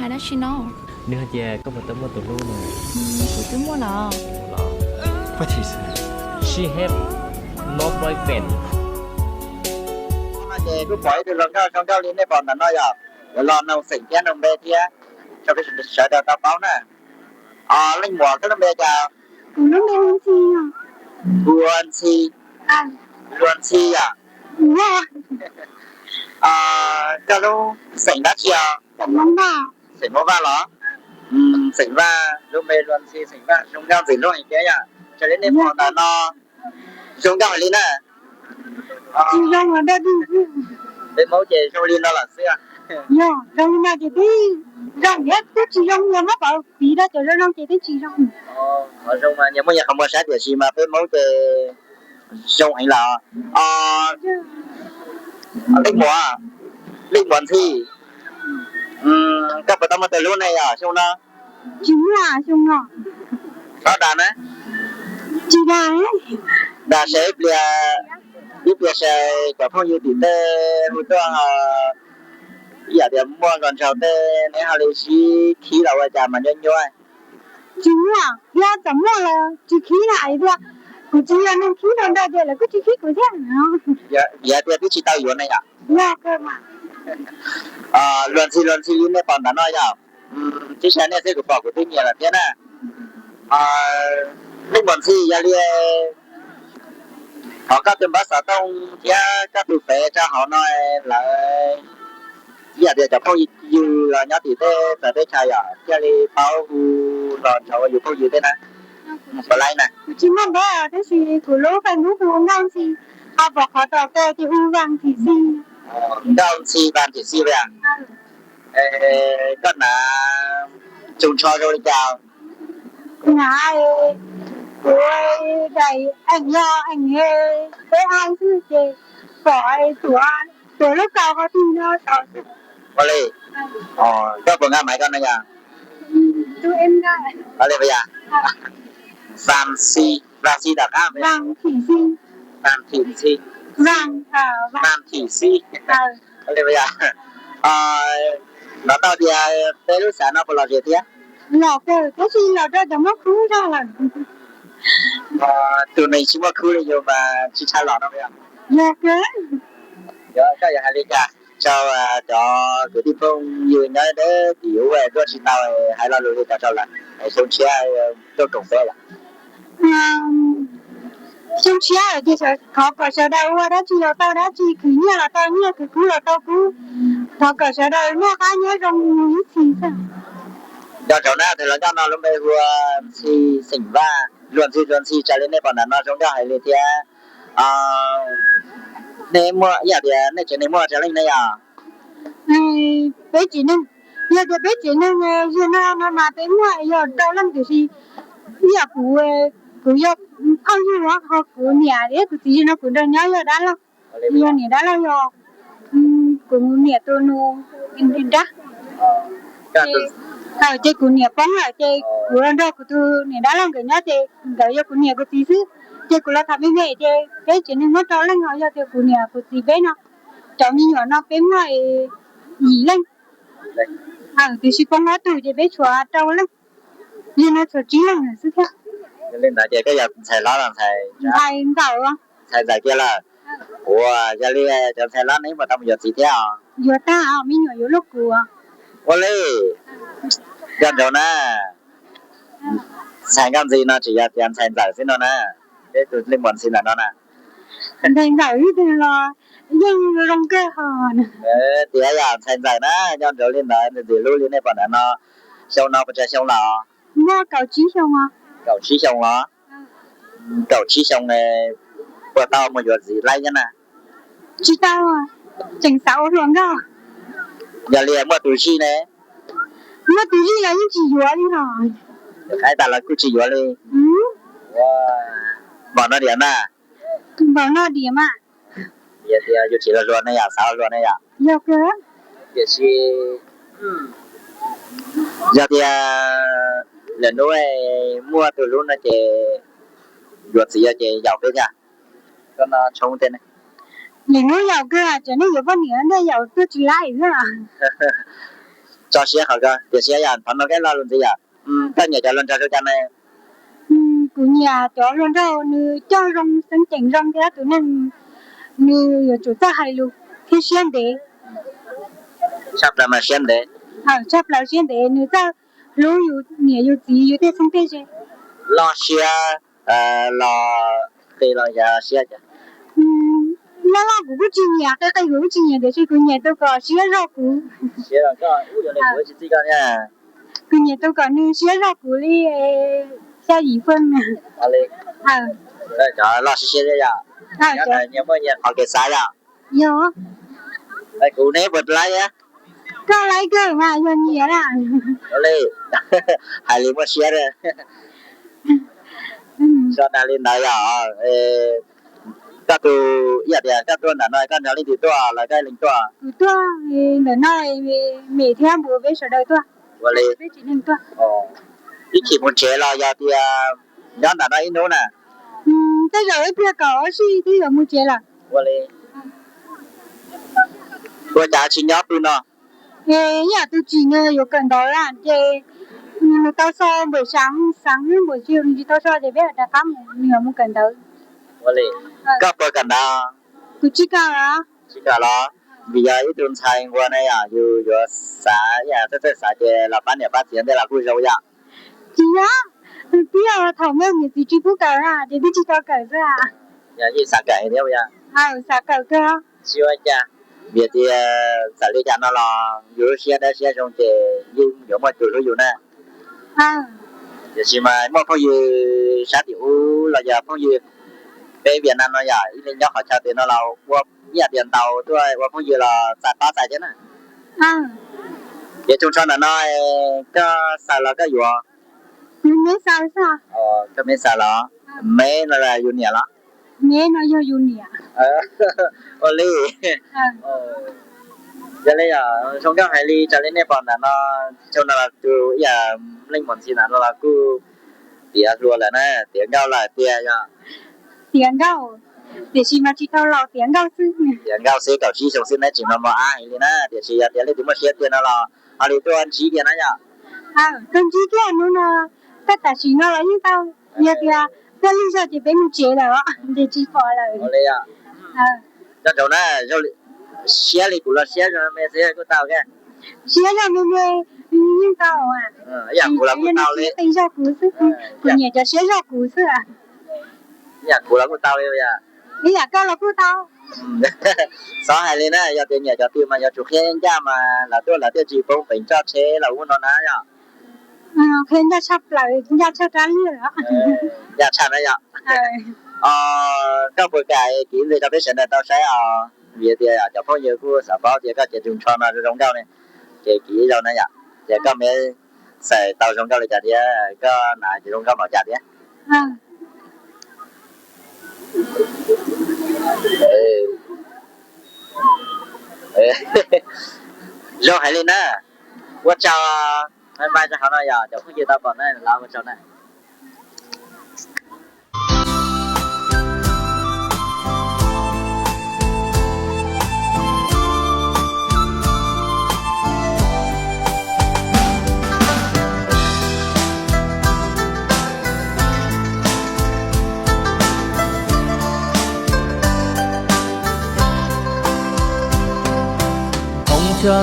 Hais dab tsi no? Nws hais tias koj puas tau muaj tus hlub no? Kuv twb muaj los. What is it? She have no boyfriend. No ces kuj pom ib tug hluas nkauj zoo nkauj li nej pom ntawm no yom, yuav los nug xeem thiab nug npe thiab rau peb sawv daws tau paub na. Leej muam, koj lub npe cas? Kuv lub npe Luag Ntxhi. Luag Ntxhi yom? Koj lub xeem dab tsi os? Xeem Hmoob Vaj los? Xeem Vaj, lub npe Luag Ntxhi, xeem Vaj, zoo nkauj ntxim hlub heev thiab yom. Raws li nej pom ntawm no zoo nkauj heev li na. Peb Hmoob ces zoo li no lawm xwb. Yog zoo li no ces twb zoo thiab, twb tsis zoo, yog muab pov piv rau cov zoo zoo ces twb tsis zoo. Qhov zoo mas nyias muaj nyias qhov muag saib, tiam sis mas peb Hmoob ces zoo heev lawm. Leej muam, leej muam Ntxhi, koj puas tau muaj tus hlub ne yom xyoo no? Tsis muaj xyoo no. Txhob dag na. Tsis dag. Dag seb ib pliag, ib pliag seb cov phooj ywg tim tej hu tuaj, ib yam tias muaj nkaus ntshaus tej neb ho li sib khib los ua cas mas nyuaj nyuaj. Tsis muaj, yog txawm muaj los tsis khib na, hais tias kuv tsis yog neeg khib rau ntawd ces lawv kuj tsis khib kuv thiab. Yog tias twb tsis tau yuav ne yom? Luag Ntxhi, Luag Ntxhi li nej pom ntawm no yom? Tsis saib nej xwb, kuv pom kuv twb nyiam lawm thiab na. Leej muam Ntxhi, yog li thov koj tus npawb xov tooj thiab koj tus fev rau hauv no, lawv ib yam tias cov phooj ywg los nyob tim tej txawv teb chaws yom thiaj li paub hu los nrog ua yus phooj ywg tej na. Kuv tsis muaj npawb tab sis kuv lub Facebook hu Nkauj Ntxhi, ho pom qhov tom tej ces hu Vaj Thim Xi. Nkauj Ntxhi Vaj Thim Xi. Koj hnav tsuj ntsho zoo li cas? Kuv hnav, kuv daim eem yog eem peb ai xwb ces pom tuav, tuav lub kaus qhov twg no tau xwb. Ua li, koj puas nkag Maiv koj no yog? Ua li puas yog? Vam Xi, Vam Xi tom qab. Vam Thim Xi. Vam Thim Xi. Vam Thim Xi. Ua li puas yog? Los tau tias peb lub xav no puas lom zem thiab? Lom kawg, tab sis lom rau cov muaj khub zog lawm. Tus neeg tsis muaj khub li yus mas tsis tshua lom no. Yog kawg. Koj yuav hais li cas rau cov kwv tij phooj ywg nyob deb tim ub tuaj tsis tau, hais lo lus li cas rau lawv, xyoo tshiab tuaj koom peb lawm? Xyoo tshiab ces thov kom sawv daws ua dab tsi los tau dab tsi, khwv nyiaj los tau nyiaj, khwv kub los tau kub, thov kom sawv daws noj qab nyob zoo mus ib txhis xwb. Nco ntsoov na, tus hluas nkauj no lub npe hu ua Ntxhi xeem Vaj, Luag Ntxhi, Luag Ntxhi, raws li nej pom ntawm no zoo nkauj heev li thiab. Nej muaj ib yam tias nej tsev neeg muaj tsawg leej ne yom? Peb tsev neeg, yog tias peb tsev neeg zaum no no mas peb muaj yog rau leej, tiam sis ib yam kuv, kuv yog phooj ywg ho kuv niam thiab kuv txiv zaum no kuv nrog nyob yog dab laug, yog niam dab laug yog kuv niam tus nus nrab. Ces kuv niam poob lawm ces kuv los nrog kuv tus niam dab laug nkawd nyob ces nkawd yog kuv niam kuv txiv xwb. Ces kuv los tham me me ces peb tsev neeg muaj rau leej, ho yog tias kuv niam kuv txiv peb no, cov me nyuam no peb muaj yim leej, tiam sis poob ob tug ces peb tshuav rau leej, yog no tshuav tsib leej lawm xwb thiab. Li ntawd ces koj yog ntxhais hlob los ntxhais? Ntxhais ntxawm. Ntxhais ntxawm kiag lawm. Ua, yog li cov ntxhais hlob neb puas tau mus yuav txiv thiab os? Yuav tag, me nyuam yuav luaj kuv. Ua li, nco ntsoov na, ntxhais Nkauj Ntxhi no tsis yog tias ntxhais ntxawm xwb no na, peb tus leej muam Ntxhi ntawm no na. Ntxhais ntxawm ib tug los yeej zoo kawg ho. Tias yog ntxhais ntxawm na, nco ntsoov li ntawd, ntxim hlub li nej pom ntawm no. Xyoo no puas tsawg xyoo lawm? Muaj kaum tsib xyoo. Kaum tsib xyoo los? Kaum tsib xyoo ne, puas tau mus yuav txiv laib thiab na? Tsis tau, tseem xav ua hluas nkauj. Yog li muaj tus zij ne? Muaj tus zij los yeej tsis yuav li no. Qaib tas los kuj tsis yuav li. Npaum no diam na. Npaum no diam mas. Yog tias yus tsis los hluas ne yom, xav ua hluas ne yom? Yog kawg. Tiam sis yog tias lwm hnub muaj tus hlub no ces yuav txiv ces yaum peb thiab. Koj no tshoob tej ne. Lwm hnub yaum kawg, tseem nej yuav poj niam ntej yaum tuaj tsis laib xwb. Tso siab qhov koj tias siab yom, qhov no koj lo lus ntxiv yom. Koj nyiam cov hluas nraug zoo cas ne? Kuv nyiam cov hluas nraug nws coj zoo, xeeb ceem zoo thiab tus neeg nws yuav tsum txawj hais lus thiab siab ntev. Tshaj plaws mas siab ntev. Tshaj plaws siab ntev, nws txawj hlub yus niam yus txiv yus tej xeeb tej ze. Loj siab los qis los yog siab? Loj loj kuv kuj tsis nyiam, qis qis kuv kuj tsis nyiam, tiam sis kuv nyiam tus kom siab zog kuv. Kuv nyiam tus kom nws siab zog kuv li xya yim feem. Cov loj siab siab yom. Nyias muaj nyias qhov kev xav yom. Kuv neb puas laib? Koj laib kawg mas yog nyiam na. Li, hais li muaj siab. Tso dag li ntawd yom. Koj tus, ib yam tias koj tuaj ntawm no koj nrog leej twg tuaj los koj ib leeg tuaj? Kuv tuaj ntawm no, me thiab npua peb sawv daws tuaj. Ua li. Peb tsis neeg tuaj. Ib chim mus tsev los yog tias nyob ntawm no ib hnub na? Tej zaum ib pliag kaum ob sij twb yuav mus tsev lawm. Ua li. Ua cas tsis nyob pw no? Ib yam tus tsim nws yuav kawm ntawv na ces nws tau so npawm xeev, xeev npawm xeev nws tsis tau so ces peb rov qab mus, nws yuav mus kawm ntawv. Ua li. Koj puas kawm ntawv? Kuv tsis kawm. Tsis kawm los? Vim yog ib tug ntxhais nquag na yom, yus yuav xav ib yam txawj txawj xav ces los pab niam pab txiv ntej los kuj zoo yom. Tsis yog, twb yog thaum muaj niam txiv tsis pub kawm na ces twb tsis tau kawm xwb. Yog yeej xav kawm thiab yom? Xav kawm kawg. Tsis ua cas, vim tias txawm li cas no los yus lub siab dawb siab zoo ces yeej yuav muaj tus hlub yus na. Tiam sis mas muaj phooj ywg sab tim ub los yog phooj ywg peb Vias Nas no yom, ib leeg nyob qhov chaw twg no los ua ib yam tias ntaus tuaj ua phooj ywg los txais pab txais thiab na. Ces tsoos tsho ntawm no koj xaws los koj yuav? Koj me xaws los? Me no yog yus niam los? Me no yog yus niam. Ua li. Yog li, zoo nkauj hais li raws li nej pom ntawm no, tsoos no los tus ib yam leej muam ntxhi ntawm no los kuj tiav hluas lawm na, tiav nkauj lawm tiag yog? Tiav nkauj, tiam sis mas tsis tau laus, tiav nkauj xwb. Tiav nkauj xwb, kaum tsib xyoo xwb neb tseem mos mos ab heev li na, tiam sis yog tias leej twg muaj siab tiag no los ho li tuaj ntsib kiag na yom. Tuaj ntsib kiag hnub no, tab tam sim no los yeej tau, yog tias tuaj lig zog ces peb mus tsev lawm os, ces tsis pom lawm. Nco ntsoov na, siab li kuv los siab zog me xwb kuj tau thiab. Siab zog me me yeej tau. Ib yam kuv los kuj tau li. Qis zog kuv xwb, kuv nyiam cov siab zog kuv xwb. Ib yam kuv los kuj tau li yom. Ib yam koj los kuj tau. Txhob hais li na, yog tias nyiam cov twg mas yuav tsum qhia ncaj mas lawv tuaj lawv thiaj tsis poob peev toj tsheb los ub no na yom. Qhia ncaj tshaj plaws, ncaj tshaj rab liaj. Ncaj tshaj na yom. Koj puas kam kiv ntxiv rau peb sawv daws tau saib os, vim tias cov phooj ywg kuj xav paub tias koj cov tsoos tsho no zoo nkauj ne, ces kiv ib zaug na yom, ces koj me xaws tau zoo nkauj li cas thiab koj hnav ces zoo nkauj npaum cas thiab. Zoo heev li na. Ua tsaug, bye bye rau hauv no yog cov phooj ywg tau pom na, los ua tsaug na. Hmoov chaw